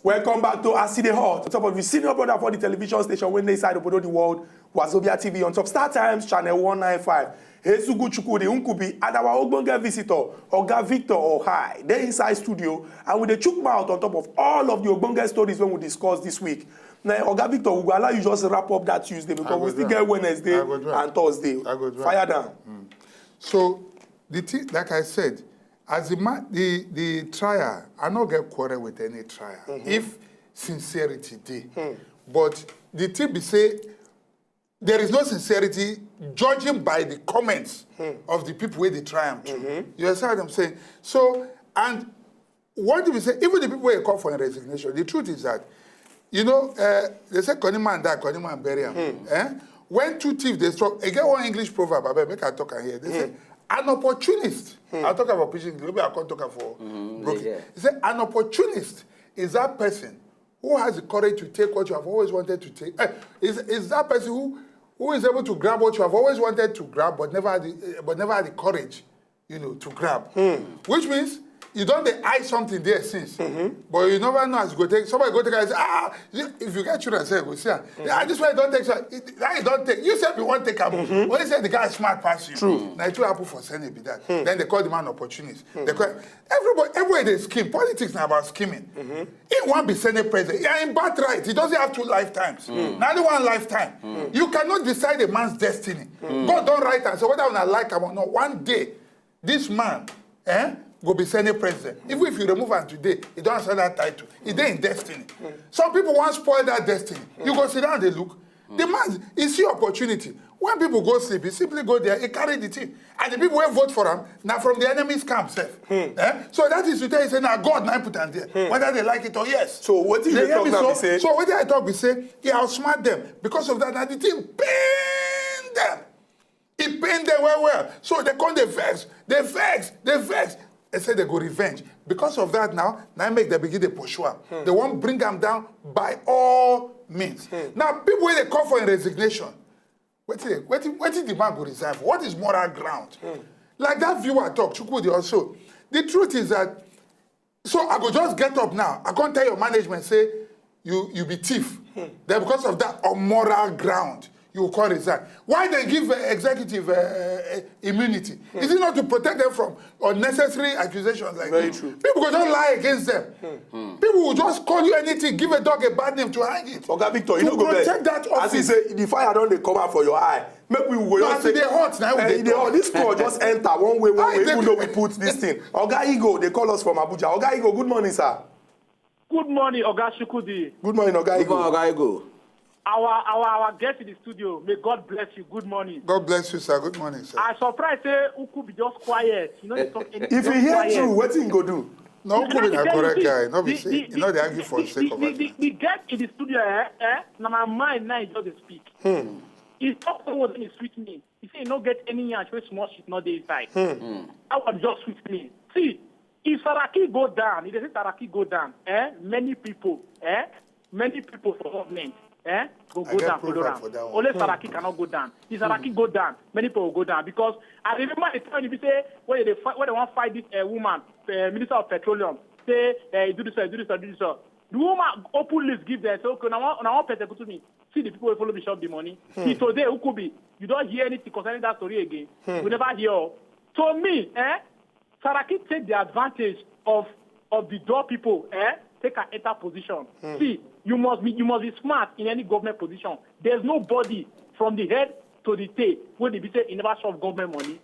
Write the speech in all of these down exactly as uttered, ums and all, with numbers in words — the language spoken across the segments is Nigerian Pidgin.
Welcome back to As E Dey Hot. On top of the senior brother for the television station wey dey inside obodo the world, Wazobia T V, on top Star Times channel one nine five. Ezugu Chukwudi Nkubi and our ogbonge visitor, Oga Victor Ohai, dey inside studio, and we dey chook mouth on top of all of the ogbonge stories wey we discuss this week. Now, Oga Victor, we go allow you just wrap up that Tuesday because we still get Wednesday and Thursday. Fire down. So the thing, like I said, as the man, the the trial, I no get quarrel with any trial if sincerity dey. But the thing be say there is no sincerity judging by the comments of the people wey dey try am too. You understand what I'm saying? So, and what do we say? Even the people wey call for im resignation, the truth is that, you know, uh, they say Connie man die, Connie man bury am. Eh? When two thieves dey struggle, e get one English proverb, abeg, make I talk am here. They say, an opportunist, I talk about pidgin, maybe I come talk am for broken. They say, an opportunist is that person who has the courage to take what you have always wanted to take. Eh, is, is that person who, who is able to grab what you have always wanted to grab, but never had the, eh, but never had the courage, you know, to grab. Which means you don dey eye something there since, but you never know as you go take. Somebody go take am and say, ah, you- if you get children, say go see am. Ah, this one you don take, so it- that you don take. You sef you wan take am. When you say the guy smart pass you. True. Na it wey happen for Senate be that. Then they call the man opportunist. They call everybody. Everywhere dey scheme. Politics na about scheming. He wan be Senate president. Yeah, im birthright. He doesn't have two lifetimes. Na only one lifetime. You cannot decide a man's destiny. God don write am. So whether una like am or not, one day this man, eh, go be Senate president. Even if you remove am today, he don answer that title. E dey im destiny. Some people wan spoil that destiny. You go sit down dey look. The man, e see opportunity. When people go sleep, he simply go there, he carry the thing. And the people wey vote for am na from the enemy's camp sef. Eh? So that is to tell you say na God na im put am there, whether they like it or yes. So wetin you dey talk now be say, so wetin I talk be say, he outsmart them. Because of that, na the thing pain them. E pain them well well. So they come dey vex, dey vex, dey vex. They say they go revenge. Because of that now, na im make dem begin dey pursue am. They wan bring am down by all means. Now, people wey dey call for im resignation, wetin dey- wetin wetin the man go resign for? What is moral ground? Like that viewer talk, Chukwudi also. The truth is that, so I go just get up now. I come tell your management say you you be thief. Then because of that on moral ground, you come resign. Why they give uh, executive uh, uh, immunity? Is it not to protect them from unnecessary accusations like this? Very true. People go just lie against them. People will just call you anything, give a dog a bad name to hang it. Oga Victor, you no go vex. To protect that office. As you say, the fire don dey come out for your eye. Make we go just say, e dey hot now. Eh, e dey hot. This call just enter one way, one way. Even though we put this thing, Oga Igo dey call us from Abuja. Oga Igo, good morning, sir. Good morning, Oga Chukwudi. Good morning, Oga Igo. Good morning, Oga Igo. Our our our guest in the studio, may God bless you. Good morning. God bless you, sir. Good morning, sir. I surprised say Nkubi just quiet. You know, they talk anything. If he hear true, wetin he go do? No, Nkubi na correct guy. No be say, you know, they argue for the sake of argument. The guest in the studio, eh, eh, na my mind now just dey speak. He talk so what he sweet me. He say he no get any yansh wey small shit no dey inside. That one just sweet me. See, if Saraki go down, if they say Saraki go down, eh, many people, eh, many people for government, eh, go go down. Only Saraki cannot go down. If Saraki go down, many people will go down because I remember the time you say when they fight, when they want fight this uh, woman, uh, Minister of Petroleum, say uh, do this, uh, do this, uh, do this. Uh. The woman open list give them, say okay, now one, now one person go to me. See the people wey follow me chop the money. See today, Nkubi, you don hear anything concerning that story again? We never hear. To me, eh, Saraki take the advantage of of the door people, eh, take an enter position. See, you must be you must be smart in any government position. There's nobody from the head to the tail wey dey be say e never chop government money.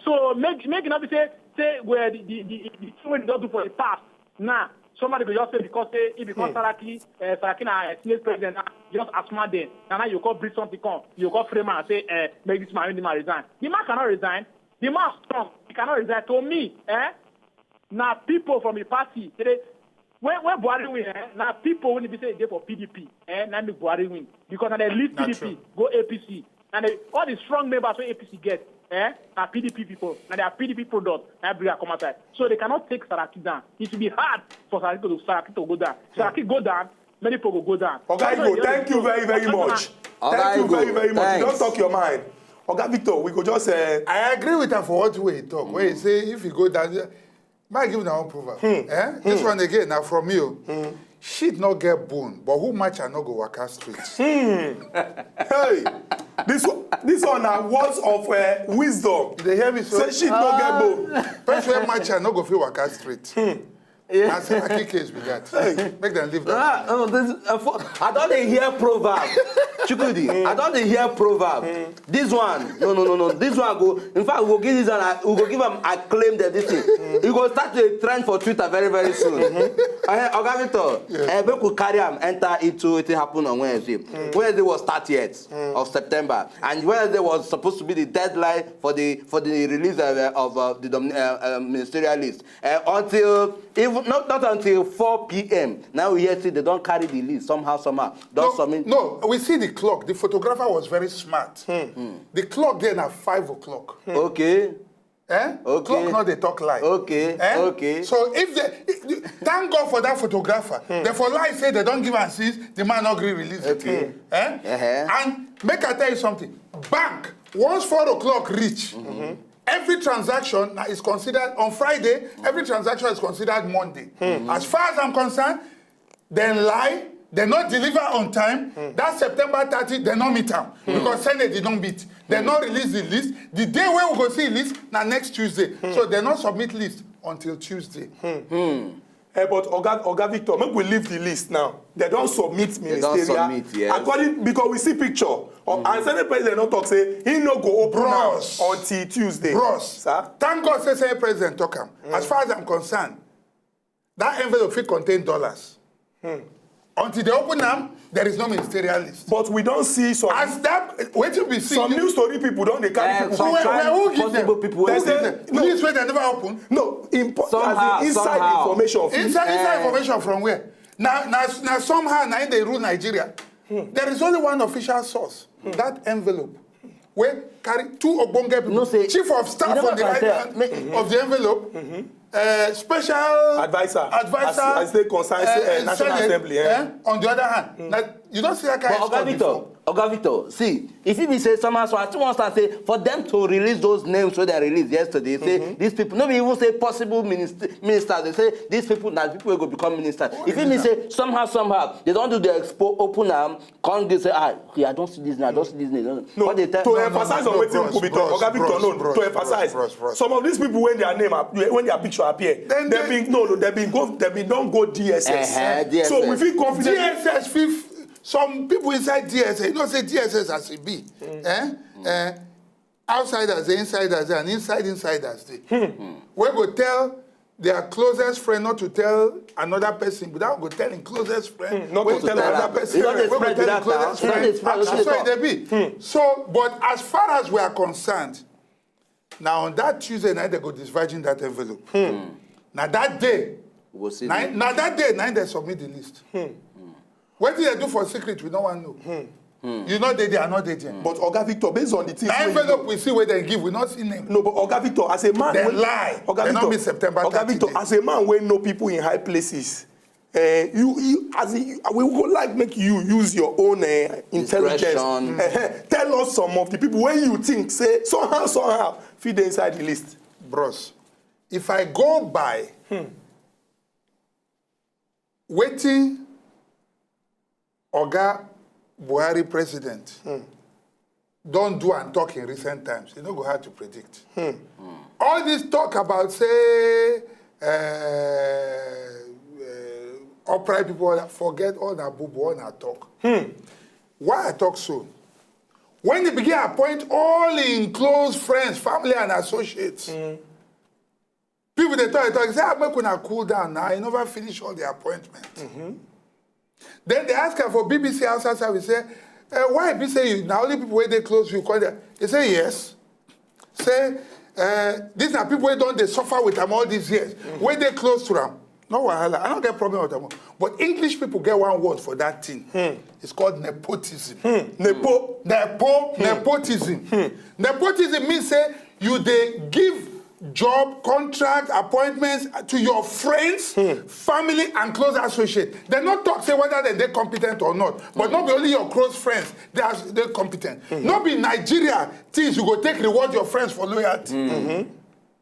So make make e no be say say where the the the the thing wey you don do for the past now somebody go just say because say e become Saraki uh, Saraki na uh, senate president now you just outsmart them na now you go come bring something come you go come frame am say uh, make this man make the man resign the man cannot resign the man strong he cannot resign to me eh na people from the party say when when Buhari win eh na people wey be say e dey for P D P eh na make Buhari win because na dem lead P D P go A P C and they, all the strong members wey A P C get eh na P D P people na their P D P product na bring am come outside so they cannot take Saraki down it will be hard for Saraki to Saraki to go down Saraki go down many people go go down. Oga Igbo, thank you very very much. Thank you very very much. You don talk your mind. Oga Victor, we go just. Uh, I agree with am for what wey he talk. Wey he say if he go down, make I give una one proverb. Eh? This one again na from me o. Shit no get bone, but who match am no go waka straight. Hey, this one, this one na words of uh, wisdom. You dey hear me so? Say shit no get bone. Person wey match am no go fit waka straight. Na Saraki case be that. Make dem leave that. Ah, oh, this, uh, for, I don dey hear proverb. Chukwudi, I don dey hear proverb. This one, no, no, no, no. This one go. In fact, we go give this one. A- We go give am acclaim that this thing. E go start to dey trend for Twitter very, very soon. Eh, Oga Victor, eh, make we carry am enter into wetin happen on Wednesday. Wednesday was thirtieth of September, and Wednesday was supposed to be the deadline for the for the release of, uh, of uh, the dom- uh, uh, ministerial list uh, until even not not until four p.m. Now we hear say they don carry the list somehow somehow. Don No, submit. No, we see the clock. The photographer was very smart. The clock there na five o'clock. Okay. Eh? Okay. Clock no dey talk lie. Okay, Eh? okay. So if they, if- thank God for that photographer. They for lie say they don give am since the man no gree release it. Okay. Eh? Uh-huh. And make I tell you something. Bank, once four o'clock reach, every transaction na- is considered on Friday. Every transaction is considered Monday. As far as I'm concerned, dem lie, dem no deliver on time. That September thirty, dem no meet am because Senate did not meet. Dem no release the list. The day wey we go see list na next Tuesday. So dem no submit list until Tuesday. Eh, but Oga, Oga Victor, make we leave the list now. They don submit They don ministerial. Submit, yes. According because we see picture. Or and Senate president don talk say he no go open am Bros. until Tuesday. Bros, Sir? Thank God say Senate president talk am. As far as I'm concerned, that envelope fit contain dollars. Until they open am, there is no ministerial list. But we don see some. As that wetin we see. Some news story people don dey carry Eh, people some picture. Who- who give possible them? people wey They give say- them. No. List wey dem never open. No, in, Somehow, as in inside somehow. Information. Fit, Inside inside Eh. Information from where? Na na na somehow na im dey rule Nigeria. There is only one official source. That envelope wey carry two ogbonge people, No say chief of staff you never on the can right tell. hand Make- of the envelope, uh, special Advisor. advisor, As- as they concern, uh, uh, National Senate, Assembly, eh? Eh, on the other hand, na, you don see that kind But of Oga stuff Victor, before. Oga Victor, see, if it be say somehow, so I still want to say for them to release those names wey they release yesterday, say these people, no be even say possible minister, ministers, they say these people na people wey go become ministers. If it be say somehow, somehow they don do the expo, open am, come dey say, ah, okay, I don see this name, I don see this name. No, What they tell to no, emphasize no, on wetin bros, Kubi talk, bros, Oga Victor, bros, no, bros, to bros, emphasize. bros, bros. Some of these people when their name ap- when their picture appear, Then they they- been no, no, they been go, they been don go D S S. Eh-heh, D S S. So we fit confidently. D S S fit some people inside D S S. You know say D S S as e be. Eh? Eh, outsiders dey, insiders dey, and inside insiders dey. Wey go tell their closest friend not to tell another person, but that go tell him closest friend. Hmm, not Wey to go tell another person. E don dey Wey go spread be tell that him closest now. E don dey friend. Spread, Ah, e don dey so e spread. dey be. So, but as far as we are concerned, now on that Tuesday night they go disvirgin that envelope. Now that day, We go see na, them. na that day, na they submit the list. Wetin they do for secret, we no wan know. You no dey there, I no dey there. But Oga Victor, based on the things Na wey you envelope know- we see where they give, we not see name. No, but Oga Victor, as a man, Dem wey- lie. Oga Dem no Victor, meet September Oga thirty Victor, day. As a man wey know people in high places, uh, you, you as in, we would like make you use your own uh, intelligence. Discretion. Eh, eh, tell us some of the people when you think say somehow somehow fit dey inside the list. Bros, if I go by wetin Oga Buhari president don do and talk in recent times, e no go hard to predict. All this talk about say uh, uh, upright people, forget all na bubu, all na talk. Why I talk so? When they begin appoint all in close friends, family and associates, people they talk, they talk, say, ah, make una cool down now. I never finish all the appointments. Then they ask her for B B C outside service, say, uh, why be say you, na only people wey dey close you call them? They say, yes. Say, uh, these are people wey don dey suffer with am all these years. Wey dey close to am. No wahala. I don't get problem with them. But English people get one word for that thing. It's called nepotism. Nepo. Nepo, nepotism. Nepotism means say you dey give job, contract, appointments to your friends, family, and close associates. They no talk say whether they dey competent or not. But not be only your close friends they are they competent. Not be Nigeria things you go take reward your friends for loyalty.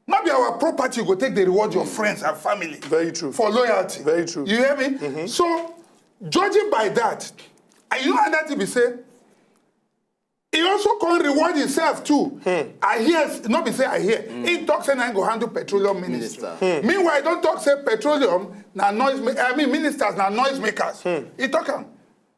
No be our property you go take dey reward your friends and family. Very true. For loyalty. Very true. You hear me? So, judging by that, and you know another thing be say, he also come reward himself too. I hear, no be say I hear. He talk say na him go handle petroleum ministry. Minister. Meanwhile, I don talk say petroleum na noise ma- I mean, ministers na noise makers. He talk am.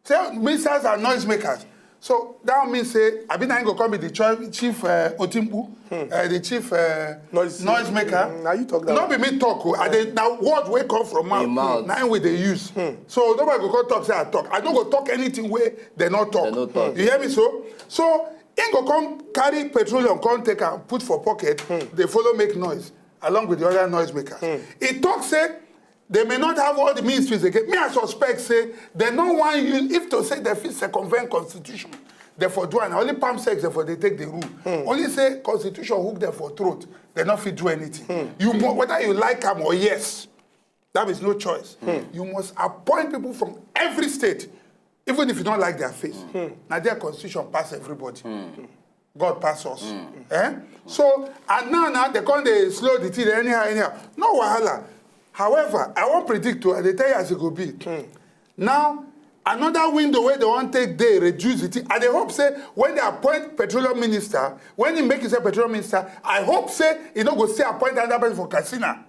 Say ministers are noise makers. So that mean say abi na him go come be the choi- chief uh, Otimpu, uh, the chief uh, Noise- noise maker. Mm, na you talk that No one. Be me talk o. I dey na word wey come from mouth. Im mouth. Na him we dey use. So nobody go come talk say I talk. I no go talk anything wey they no talk. They no talk. You hear me so? So him go come carry petroleum, come take am put for pocket. Dey follow make noise along with the other noise makers. He talk say they may not have all the ministries again. Me I suspect say they no wan use if to say they fit circumvent constitution. They for do am. Only palm sex they for dey take the rule. Only say constitution hook them for throat. They no fit do anything. You mo- whether you like am or yes, that is no choice. You must appoint people from every state, even if you don't like their face. Now their constitution pass everybody. God pass us. Eh? So and now now they come dey slow the thing anyhow anyhow. No wahala. However, I wan predict to I dey tell you as e go be. Now another window wey they wan take dey reduce the thing. I dey hope say when they appoint petroleum minister, when he make himself petroleum minister, I hope say he no go still appoint another person for Katsina.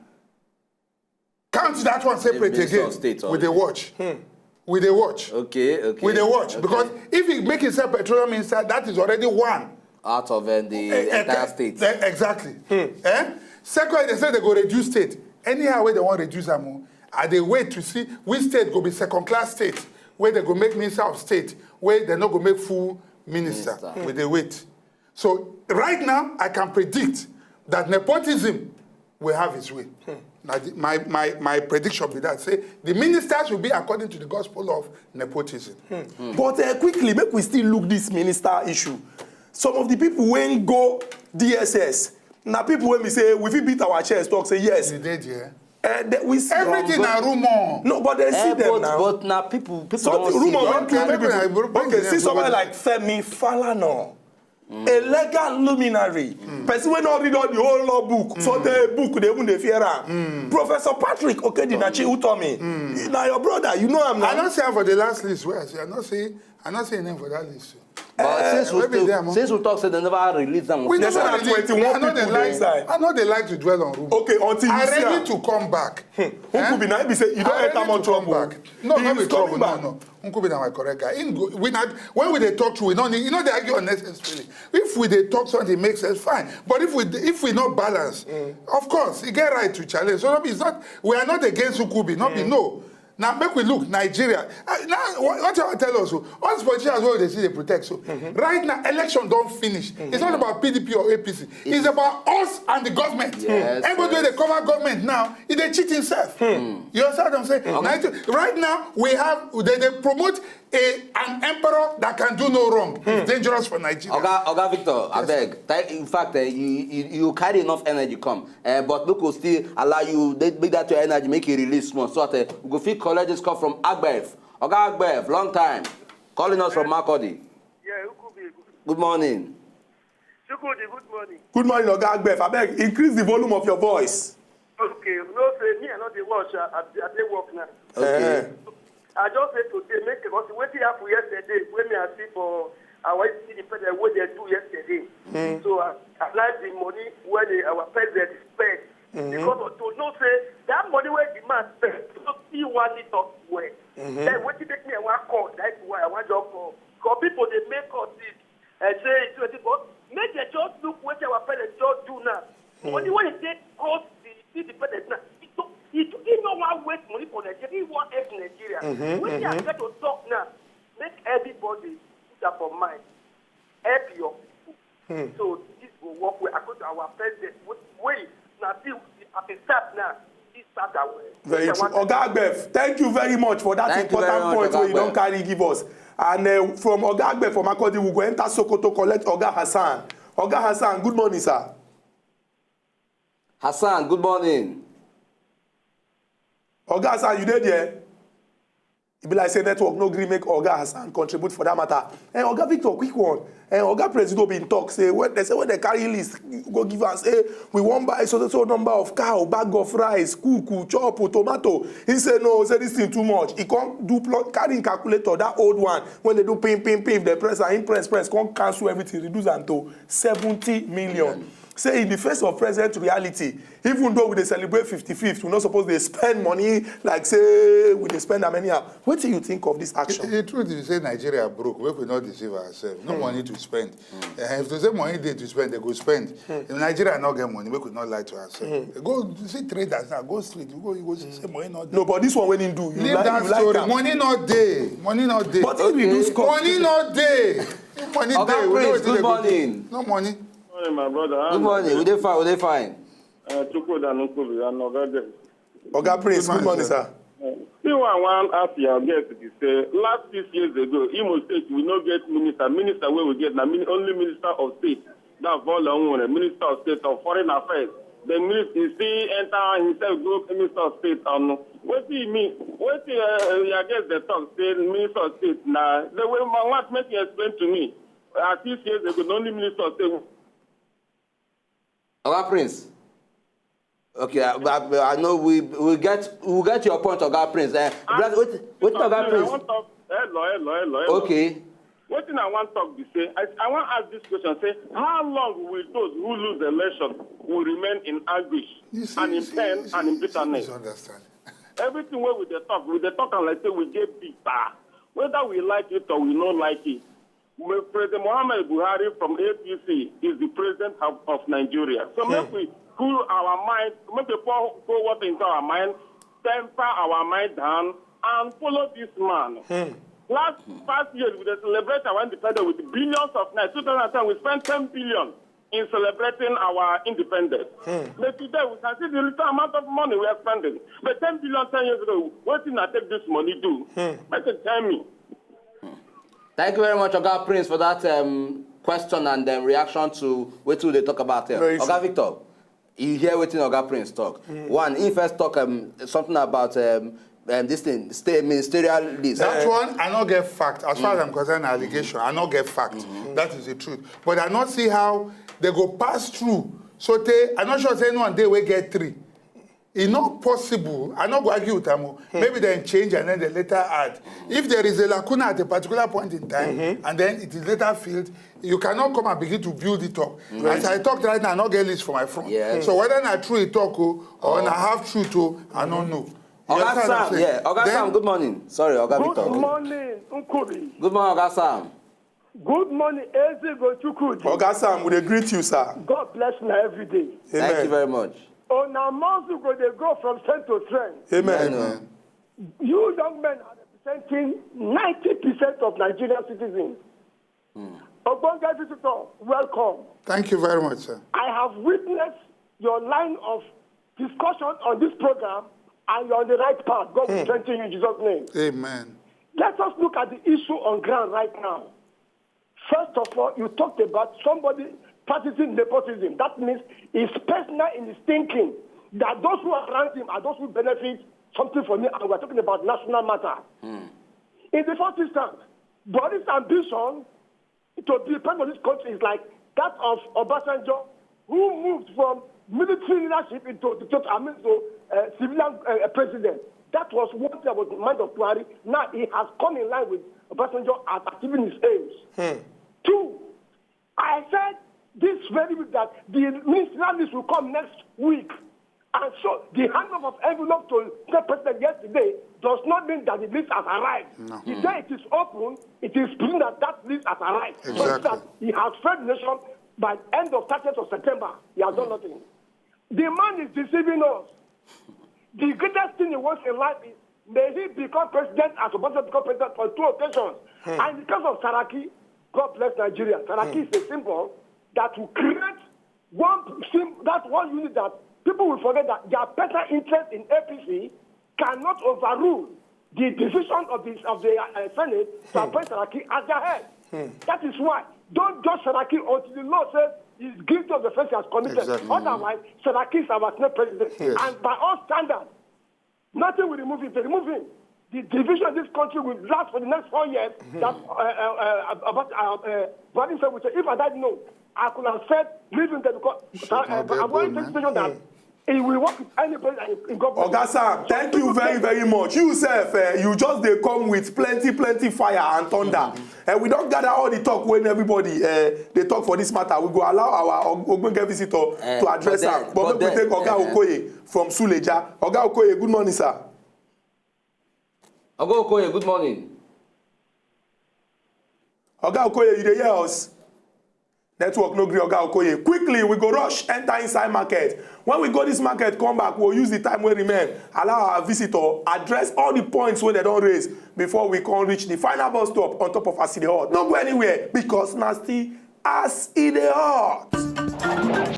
Count that one separate Minister again. of State We dey already. Watch. We dey watch. Okay, okay. We dey watch Okay. Because if he make himself petroleum minister, that is already one. Out of uh, the Eh, eh, entire eh, state. eh, Exactly. Eh? Second, they say they go reduce state. Anyhow wey they wan reduce am o, I dey wait to see which state go be second class state wey they go make minister of state wey they no go make full minister. Minister. We dey wait. So right now, I can predict that nepotism will have its way. Now, the, my, my, my prediction be that say the ministers will be according to the gospel of nepotism. But uh, quickly, make we still look this minister issue. Some of the people wey go D S S, na people wey be say we fit beat our chest talk say yes. You dey there. Uh, they, we see Everything na rumor. No, but they see Eh, them but, now. But now people, people Something don't rumor see. wey kill People people. na bro- bring Okay, them see someone for like Femi Falana, a legal luminary, person wey don read all the whole law book, so the book dey even dey fear am. Professor Patrick Okedinachi Utomi, na your brother, you know am I now. No see am for the last list wey I see. I no see. I no see him name for that list. But Eh, since we maybe still, they are more. Since we talk say they never release them. We They never say na really- twenty-one I no dey people dey like. Inside. I no dey like to dwell on rumor. Okay, until you I see ready am. To come back. Who could be na be say you don I enter ready more to come trouble. Back. No, He no is be trouble. Coming No, back. No. Nkubi na my correct guy. Him go, we not, when we dey talk to, we no need, you know, they argue unnecessarily. If we dey talk something makes sense, fine. But if we if we not balance, of course, he get right to challenge. So no be, it's not. We are not against Nkubi. No be no. Now make we look Nigeria. Uh, now what, what you tell us? So, all these politicians wey dey see dey protect. So right now election don't finish. It's not about P D P or A P C. It's about us and the government. Yes, Everybody yes. Dey cover government now. He dey cheat himself. You understand what I'm saying? Now, it- right now we have they, they promote a an emperor that can do no wrong. It's dangerous for Nigeria. Oga, Oga Victor, I beg. Thank- In fact, uh, you, you you carry enough energy come, uh, but we could still allow you. They make that your energy, make you release small. So that uh, we go fit collect this call from Agbef. Oga Agbef, long time, calling us from Makurdi. Yeah, Nkubi. Good morning. Chukwudi, good morning. Good morning, Oga Agbef. Abeg, increase the volume of your voice. Okay, you know say me I no dey watch. I, I, I dey work now. Okay. Eh. I just say today make because wetin happen yesterday wey me I see for our independent wey dem do yesterday. So I, I like the money wey the, our president spend because of, to know say that money wey the man spend no fit wan need us well. Then wetin make me I wan call, that's why I wan just call. Because people dey make us sick. I say it's twenty, but make dem just look wetin our president just do now. Money wey he take cost the independence now. He do, he do, he no wan waste money for Nigeria. He wan help Nigeria. Wetin I get to talk now, make everybody put am for mind. Help your people. So this go work well. According to our president, wey, wey na still as e start now, e start am well. Very Wetin I true. wan Oga Agbef, thank you very much for that Thank you important very much, point Oga wey you don Agbef. Carry give us. And uh, from Oga Agbef for Makurdi, we go enter Sokoto, collect Oga Hassan. Oga Hassan, good morning, sir. Hassan, good morning. Oga Hassan, you dey there? E be like say network no gree make Oga Hassan contribute for that matter. Eh, Oga Victor, quick one. Eh, Oga Presido bin talk say when they say when they carry list go give us, say we wan buy so so so number of cow, bag of rice, kuku, chop, tomato. He say no, say this thing too much. He come do plot, carry him calculator, that old one when they do pim pim pim, they press and him press press, come cancel everything, reduce am to seventy million. Say in the face of present reality, even though we dey celebrate fifty-fifth, we no suppose dey spend money like say we dey spend am anyhow. Wetin you think of this action? The truth is say Nigeria broke. Make we not deceive ourselves. No money to spend. Eh, if to say money dey to spend, they go spend. If Nigeria no get money, make we not lie to ourselves. Go see traders now. Go street. You go, you go see say money not dey. No, but this one when him do, you Leave like, that you like story. Am. Money not dey. Money not dey. But if we do score, money not dey. If money dey, we know Prince, wetin good they go do. Morning. No money. Morning, my brother. Good morning. We dey fine. We dey fine. Uh, Chukwuda Nkubi, I'm not very Oga Prince, good morning, sir. See what I want ask your guest to say, last six years ago, Imo State, we no get minister. Minister where we get, na mini-, only minister of state. That's Bola Onwere, minister of state of foreign affairs. The minister, he still enter himself, go minister of state. Um, what do you mean? What do you, uh, your guest they talk, say minister of state? Now, the way my wife make you explain to me, uh, six years ago, the only minister of state. Oga Prince. Okay, I, I, I know we we get we get your point, Oga Prince. Eh, brother, wait, wait, Oga Prince. I want talk. Hello, hello, hello, hello. Okay. Wetin I wan talk be say, I, I wan ask this question, say, how long will those who lose the election will remain in anguish and in pain and in bitterness? Understand. Everything wey we dey talk, we dey talk am like say we get big power. Whether we like it or we no like it, President Muhammad Buhari from A P C is the president of, of Nigeria. So make we cool our mind, make we pour cold water into our mind, temper our mind down, and follow this man. Last past year, we dey celebrate our independence with billions of naira. Two thousand ten, we spent ten billion in celebrating our independence. But today, we can see the little amount of money we are spending. But ten billion ten years ago, wetin I take this money do? Make dem tell me. Thank you very much, Oga Prince, for that, um, question and, um, reaction to wetin we dey talk about here. Very true. Oga Victor, you hear wetin Oga Prince talk. One, he first talk, um, something about, um, um, this thing, stay ministerial list. That one, I no get fact. As far as I'm concerned, allegation, I no get fact. That is the truth. But I no see how they go pass through. So they, I no sure say no one dey wey get three. E not possible. I no go argue with am o. Maybe they change and then they later add. If there is a lacuna at a particular point in time, and then it is later filled, you cannot come and begin to build it up. As I talk right now, I no get list for my front. Yes. So whether na true e talk o, or na half truth o, I no know. You understand what I'm saying? Yeah, Oga Sam, good morning. Sorry, Oga Victor. Good morning, Nkubi. Good morning, Oga Sam. Good morning, Ezego Chukwudi. Oga Sam, we dey greet you, sir. God bless una every day. Amen. Thank you very much. Una must go dey go from strength to strength. Amen. Amen. You young men are representing ninety percent of Nigerian citizens. Ogbonge visitor, welcome. Thank you very much, sir. I have witnessed your line of discussion on this program, and you're on the right path. God will strengthen you in Jesus' name. Amen. Let us look at the issue on ground right now. First of all, you talked about somebody practicing nepotism. That means it's personal in his thinking that those who are around him are those who benefit something from it, and we're talking about national matter. In the first instance, Buhari's ambition to be president of this country is like that of Obasanjo, who moved from military leadership into dictator, I mean, to, uh, civilian, uh, president. That was what was in the mind of Buhari. Now he has come in line with Obasanjo as achieving his aims. Two, I said this very week that the ministerial list will come next week. And so the handing of envelope to the president yesterday does not mean that the list has arrived. No. The day it is open, it is proving that that list has arrived. Exactly. But that he has failed the nation by end of thirtieth of September. He has done nothing. The man is deceiving us. The greatest thing he wants in life is, may he become president as Obasanjo become president on two occasions. And in the case of Saraki, God bless Nigeria. Saraki is a symbol that will create one sim-, that one unit that people will forget that their personal interest in A P C cannot overrule the decision of the, of the, uh, Senate to appoint Saraki as their head. That is why don't judge Saraki until the law says he's guilty of the offense he has committed. Exactly. Otherwise, Saraki is our Senate president. Yes. And by all standards, nothing will remove him. They remove him. the division of this country will last for the next four years. That uh, uh, uh, about uh, uh, Buhari said, if I had known, I could have said leaving there because Should not be a I'm going bold to man. decision that he will work with anybody that in government. Oga Sam, thank you very very much. You sef, uh, you just dey come with plenty plenty fire and thunder. And we don gather all the talk when everybody uh, dey talk for this matter. We go allow our og- ogbonge visitor Eh, to address but then- am. But but make we then- take Oga eh. Okoye from Suleja. Oga Okoye, good morning, sir. Oga Okoye, good morning. Oga Okoye, you dey hear us? Network no gree Oga Okoye. Quickly, we go rush enter inside market. When we go this market, come back, we'll use the time wey remain. Allow our visitor address all the points wey dem don raise before we come reach the final bus stop on top of As E Dey Hot. No go anywhere because na still As E Dey Hot.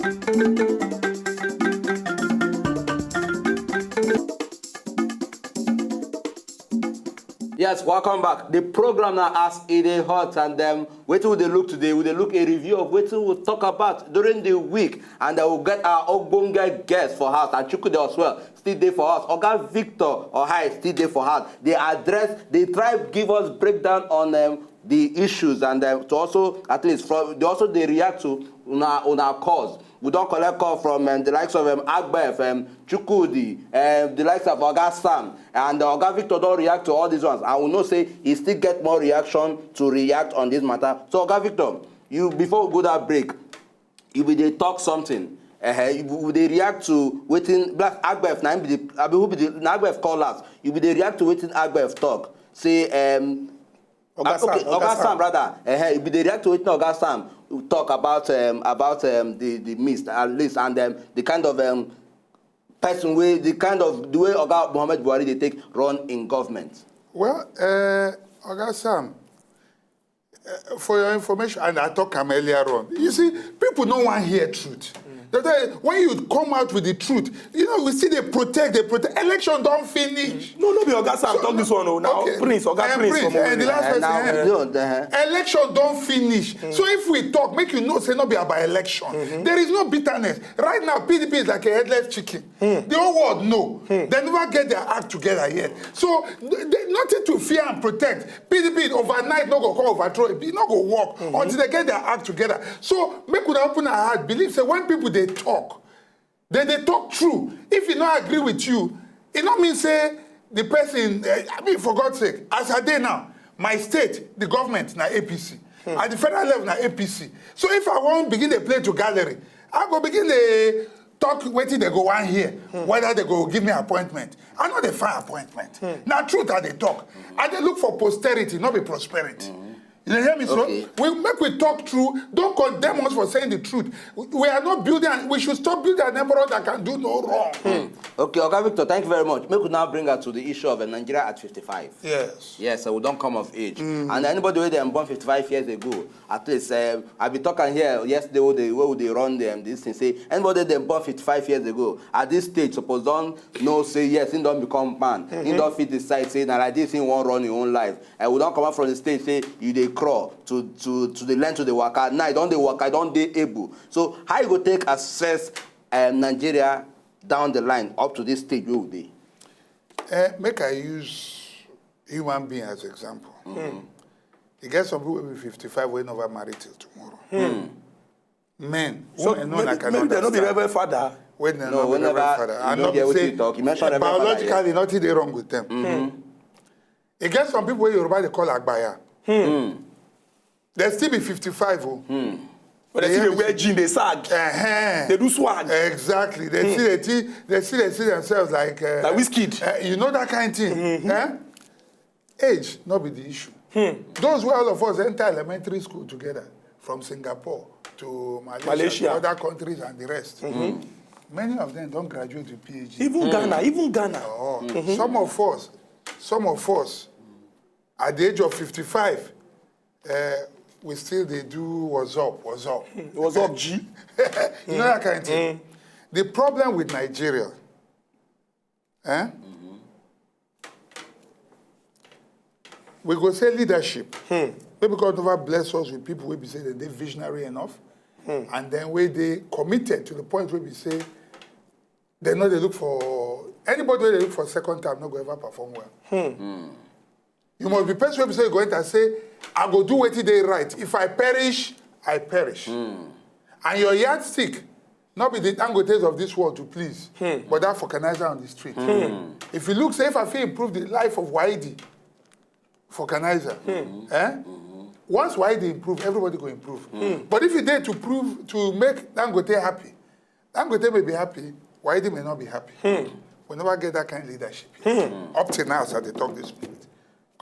Yes, welcome back. The program now As E Dey Hot and um, wetin we dey look today, we dey look a review of wetin we talk about during the week and uh, we get our ogbonge guest for house and Chukwude as well still dey for house. Oga Victor Ohai still dey for house. They address, they try give us breakdown on um, the issues and um, to also at least from they also dey react to una una cause. We don collect call from um, the likes of um, Agbef, um, Chukwudi, um, the likes of Oga Sam, and uh, Oga Victor don react to all these ones. And we know say he still get more reaction to react on this matter. So Oga Victor, you before we go that break, you be dey talk something. Uh, you be dey react to wetin black Agbef na him be the abi who be the na Agbef call last. You be dey react to wetin Agbef talk. Say um, Oga Ah, Sam, okay, Oga Oga Sam. Sam rather. Uh, you be dey react to wetin Oga Sam talk about um, about um, the the mist at least and um, the kind of um, person wey the kind of the way Oga Muhammad Buhari dey take run in government. Well, uh, Oga Sam, uh, for your information, and I talk am earlier on. You see, people no wan hear truth. They tell you, when you come out with the truth, you know we still dey protect, dey protect. Election don finish. No, no be Oga Sam So, talk this one o. Now okay. Prince, Oga Eh, Prince, Prince, from eh, the Owerri. last Uh, person, now, eh. no, uh, Election don finish. So if we talk, make you know say no be about election. There is no bitterness. Right now, P D P is like a headless chicken. The whole world know. They never get their act together yet. So th- th- nothing to fear and protect. P D P overnight no go come overthrow. E no go work until they get their act together. So make una open our heart. Believe say when people dey talk, they dey talk true. If e no agree with you, e no mean say the person. Uh, I mean, for God's sake, as I dey now, my state, the government na A P C. At the federal level na A P C. So if I wan begin dey play to gallery, I go begin dey talk wetin they go wan hear, whether they go give me appointment. I no dey find appointment. Na truth I dey talk. I dey look for posterity, no be prosperity. You dey hear me so? Okay. We make we talk true. Don't condemn us for saying the truth. We are not building. And we should stop building an emperor that can do no wrong. Okay, Oga Victor, thank you very much. Make we now bring her to the issue of uh, Nigeria at fifty-five. Yes. Yes, so we don come of age. And anybody wey dem born fifty-five years ago, at least um, I be talking here yesterday wey dey wey we dey run um, this thing say anybody wey dem born fifty-five years ago at this stage suppose don know say yes, he don become man. He don fit decide say na like this he wan run him own life. And we don comot from the stage say you dey crawl to to to the length to the waka. Now you don dey waka, you don dey able. So how you go take assess um, Nigeria down the line up to this stage wey we dey? Eh, make I use human being as example. E get some people wey be fifty-five wey never marry till tomorrow. Men, So women, no, maybe, I cannot maybe they no be understand. Reverend Father. When they No, no be whenever Reverend Father, you I no no get be wetin say you talk, you mention Reverend Father, biologically nothing dey wrong with them. E get some people wey Yoruba dey call agbaya. They still be fifty-five o. But they still dey wear jean, dey sag, Uh-huh. dey do swag. Exactly. They see they see they see they see themselves like uh, Like Wizkid. Uh, you know that kind of thing. Eh? Age not be the issue. Those where all of us enter elementary school together from Singapore to Malaysia, Malaysia. To other countries and the rest. Many of them don't graduate with P H D. Even Ghana, even Ghana. Oh, some of us, some of us, at the age of fifty-five, uh, we still they do what's up, what's up. What's up, G? You know that kind of thing. The problem with Nigeria, eh? We go say leadership. Maybe God never bless us with people wey be say they dey visionary enough, and then wey dey committed to the point wey be say they no dey look for Anybody wey dey look for second term no go ever perform well. You must be person wey be say you go enter say, "I go do wetin dey right. If I perish, I perish." And your yardstick, not be the Dangotes of this world to please, but that vulcanizer on the street. If you look, say, if I fit improve the life of Waidi, vulcanizer, eh? Once Waidi improve, everybody go improve. But if you dey to prove, to make Dangote happy, Dangote may be happy, Waidi may not be happy. We never get that kind of leadership. Up till now, as I dey talk this minute,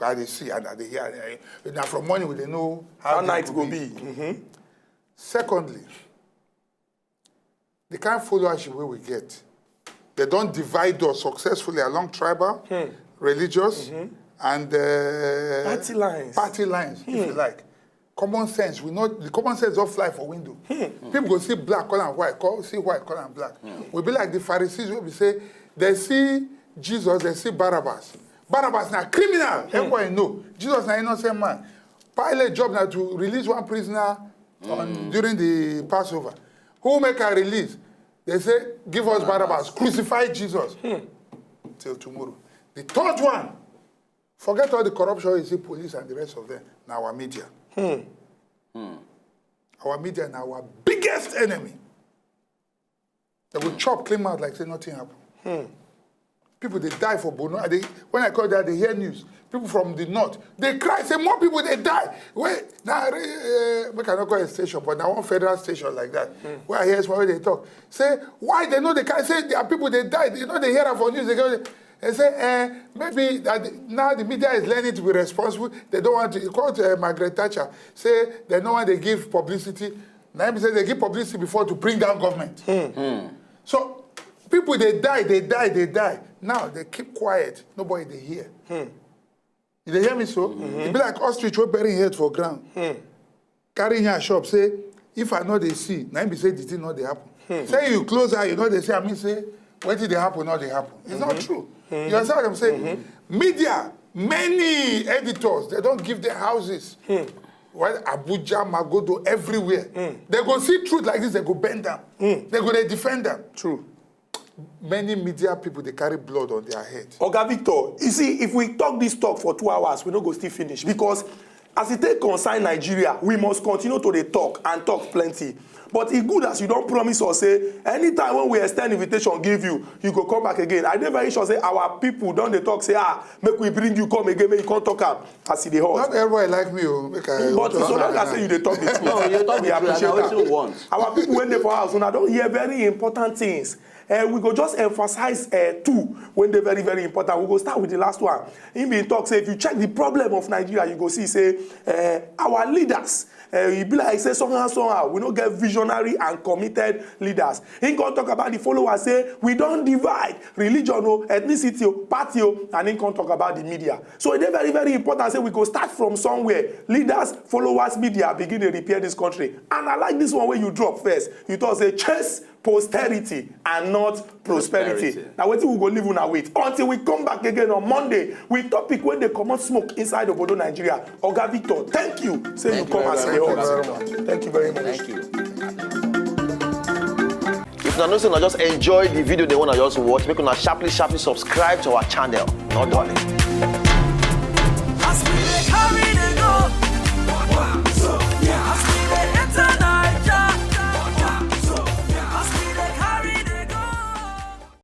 I dey see and I dey hear. Eh, na from morning we dey know how How day night go go be. Be. Secondly, the kind followership wey we get, they don divide us successfully along tribal, religious, and uh, Party lines. Party lines, if you like. Common sense, we know the common sense don fly for window. People go see black, call am white, call see white, call am black. We be like the Pharisees wey be say they see Jesus, they see Barabbas. Barabbas na criminal, everybody know. Jesus na innocent man. Pilate job na to release one prisoner on during the Passover. Who make a release? They say, "Give us Barabbas, crucify Jesus." Till tomorrow. The third one, forget all the corruption you see, police and the rest of them. Now our media. Our media na our biggest enemy. They go chop clean mouth like say nothing happen. People dey die for Borno. I dey, when I call that, they hear news. People from the north, they cry, say more people dey die. Wait, now, uh, make I not call a station, but now one federal station like that. Where I hear somebody dey talk, say why they know they can say their people dey die. You know they hear am for news. They go, they say, eh, maybe that the, now the media is learning to be responsible. They don't want to. You quote uh, Margaret Thatcher, say they no want to give publicity. Now be say they give publicity before to bring down government. So people dey die, dey die, dey die. Now they keep quiet. Nobody dey hear. You dey hear me so? E be like ostrich wey bury head for ground. Carry him shop say, "If I no dey see, na him be say the thing no dey happen." Say you close eye, you no dey see. I mean say wetin dey happen no dey happen. It's not true. You understand what I'm saying? Media, many editors, they don't give their houses. Well, Abuja, Magodo, everywhere. They go see truth like this, they go bend them. They go dey defend them. True. Many media people, they carry blood on their head. Oga Victor, you see, if we talk this talk for two hours, we no go still finish because as e take concern Nigeria, we must continue to dey talk and talk plenty. But e good as you don promise us say anytime when we extend invitation give you, you go come back again. I dey very sure say our people don dey talk say, "Ah, make we bring you come again, make you come talk am as e dey hot." Not everybody like me, oh, make I But so long as say you dey talk the truth, No, you talk we the truth, and appreciate na wetin we am. want. Our people wey dey for house, una don hear very important things. Uh, we go just emphasize uh, two wey dey very, very important. We go start with the last one. He bin talk say if you check the problem of Nigeria, you go see say uh, our leaders, uh, e be like say somehow, somehow, we no get visionary and committed leaders. He come talk about the followers, say we don divide religion, o, ethnicity, o, party, o, and he come talk about the media. So e dey very, very important say we go start from somewhere. Leaders, followers, media begin dey repair this country. And I like this one wey you drop first. You talk say chase posterity and not prosperity. Prosperity. Na wetin we go leave una with until we come back again on Monday with topic wey dey comot smoke inside obodo Nigeria. Oga Victor, thank you. Say you Thank you come very as much. the Thank you host. very much. Thank you very much. Thank you. If una know say una just enjoy the video, they wanna just watch, make una sharply, sharply subscribe to our channel. Not darling.